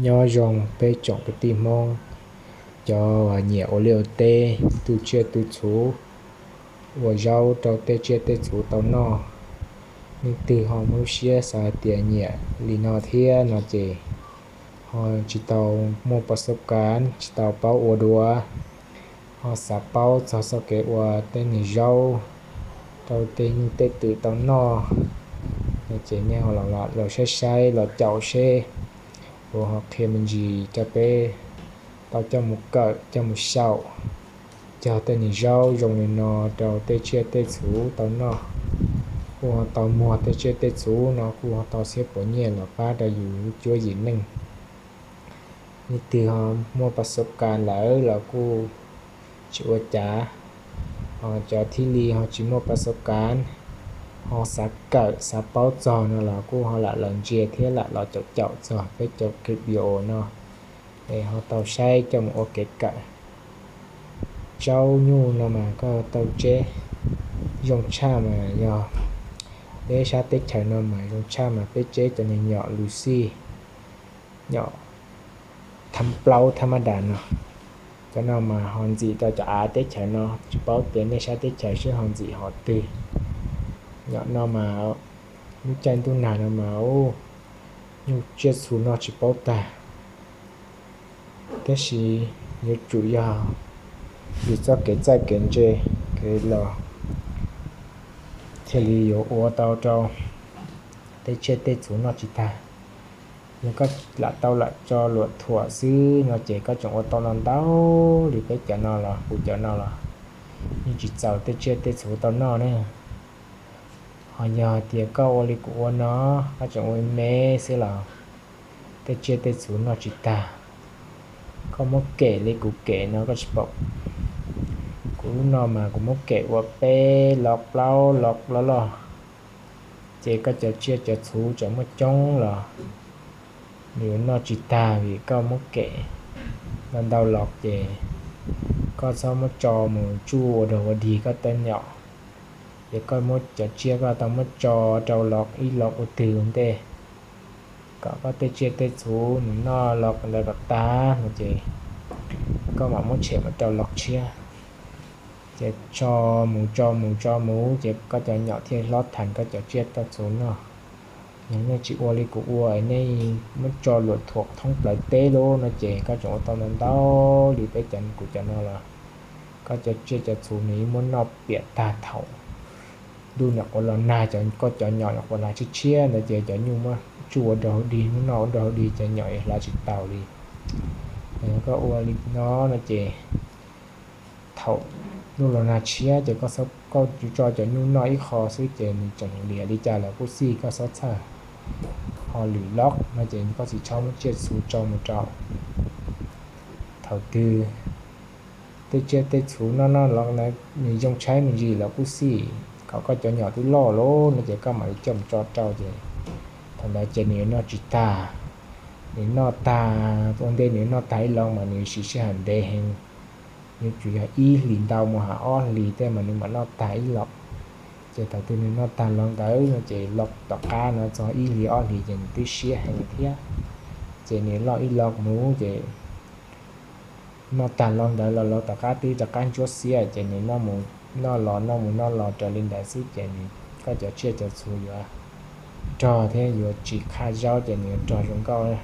Nyob zoo peb tsoom kwv tij Hmoob, cov uas nyiam ua liaj ua teb, tu tsiaj tu txhu, ua zaub rau tej tsiaj tej txhu tau noj. Leej twg ho muaj lub siab xav hais tias nyiam li no thiab no ces ho tsis tau muaj pas xub kav, tsis tau paub ua dua, ho xav paub txog txoj kev ua tej niag zaub rau tej nyuj tej twm tau noj no ces nej ho los saib saib los caum seb, kuv ho qhia me ntsis coj peb tau coj mus kawm coj mus xyaum, cog tej niag zaub zoo li no rau tej tsiaj tej txhu tau noj. Kuj ho tau muag tej tsiaj tej txhu no kuj ho tau txhiab puas nyiaj los pab rau yus lub cuab yim neej. Leej twg ho muaj pas xub kav lawm los kuj tsis ua cas, ho cov thiaj li ho tsis muaj pas xub kav, ho xav kawm xav paub txog no los kuj ho lam los ntsia thiab lam los caum caum txog peb cov clip video no es ho tau saib coj mus ua kev kawm. Zaub nyuj no mas koj tau tseb zoo tshaj mas yog peb sab teb chaws no mas zoo tshaj mas peb tseb cov niag nyom lus xij, nyom thab plaub thab mab das no. Cov no mas ho ntxim rau cov av teb chaws no, tsis paub tias nej sab teb chaws seb ho ntxim ho twg. Nyom no mas lub caij ntuj nag no mas nyuj tsiaj txhu noj tsis paub tag. Tab sis yuav tsum yog yus txoj kev txawj kev ntse kev los thiaj li yuav ua tau rau tej tsiaj tej txhu noj tsis tag. Yog koj lam tau lam tso luam thuam xwb no ces koj tseem ua tau ntau ntau li peb cov no los kuv cov no los yeej tsis txaus tej tsiaj tej txhu tau noj ne. Ho yog hais tias koj ua li kuv ua no, koj tseem ua me xwb los tej tsiaj tej txhu noj tsis tag. Koj muab kem li kuv kem no koj tsis pom. Kuv lub no mas kuv muab kem ua peb los plaub los loj loj, ces koj cov tsiaj cov txhu tseem muaj coob los nws yuav noj tsis tag vim koj muab kem ntau ntau los ces koj txhob muab tso mus tsuj ua dog ua dig koj tej nyom. Ces koj muab cov tsiaj koj tau muab tso rau los ib los ua twg ua ntej kom koj tej tsiaj tej txhu nws noj los ntawd kom tag no ces koj mam muab tshem mus rau los tshiab. Ces tso mus tso mus tso mus ces koj cov nyom thiaj hlob tag koj cov tsiaj tej txhu noj. Yog nej tsis ua li kuv ua, nej muab tso luam thuam thoob plaws teb lawm no ces koj tseem ua tau ntau ntau li peb cov kuv cov no los koj cov tsiaj cov txhu nws yeej muab noj piam tag thaum ntuj nyuam qhuav los nag, koj cov nyom nyuam qhuav hlav tshiab tshiab ntawd ces cov nyuj muab tsuj ua dog ua dig, muab noj ua dog ua dig ces nyom yuav hlav tsis taus li. Yog koj ua li no no ces thaum ntuj los nag tshiab ces koj tso cov nyuj noj ib qho xwb ces nws tseem liam li cas los kuj xij, koj txhob txhawj. Ho lwm los no ces koj tsis txhob muab tsiaj txhu tso mus rau. Thaum twg tej tsiaj tej txhu noj noj los nws zoo tshaib me ntsis los kuj xij, kom koj cov nyom twb loj lawm no ces koj mam li coj mus tso rau ces thaum ntawd ces nws yuav noj tsis tag. Nws noj tag ua ntej nws noj tag ib los mas nws siv sij hawm ntev heev, yuav tsum yog ib hlis ntau mus ha ob hlis tej mas nws mam noj tag ib los. Ces thaum twg nws noj tag los ntawd no ces los tom qab no txog ib hlis ob hlis ces nws twb siab heev thiab. Ces nws loj ib los mus ces noj tag los ntawd los los tom qab twb rov qab ntsuab xiab ces nws noj los noj mus noj los raws li ntawd xwb ces nws, koj cov tsiaj cov txhu yuav rog thiab yuav tsis qhaj zaub ces nws yuav rog zoo nkauj.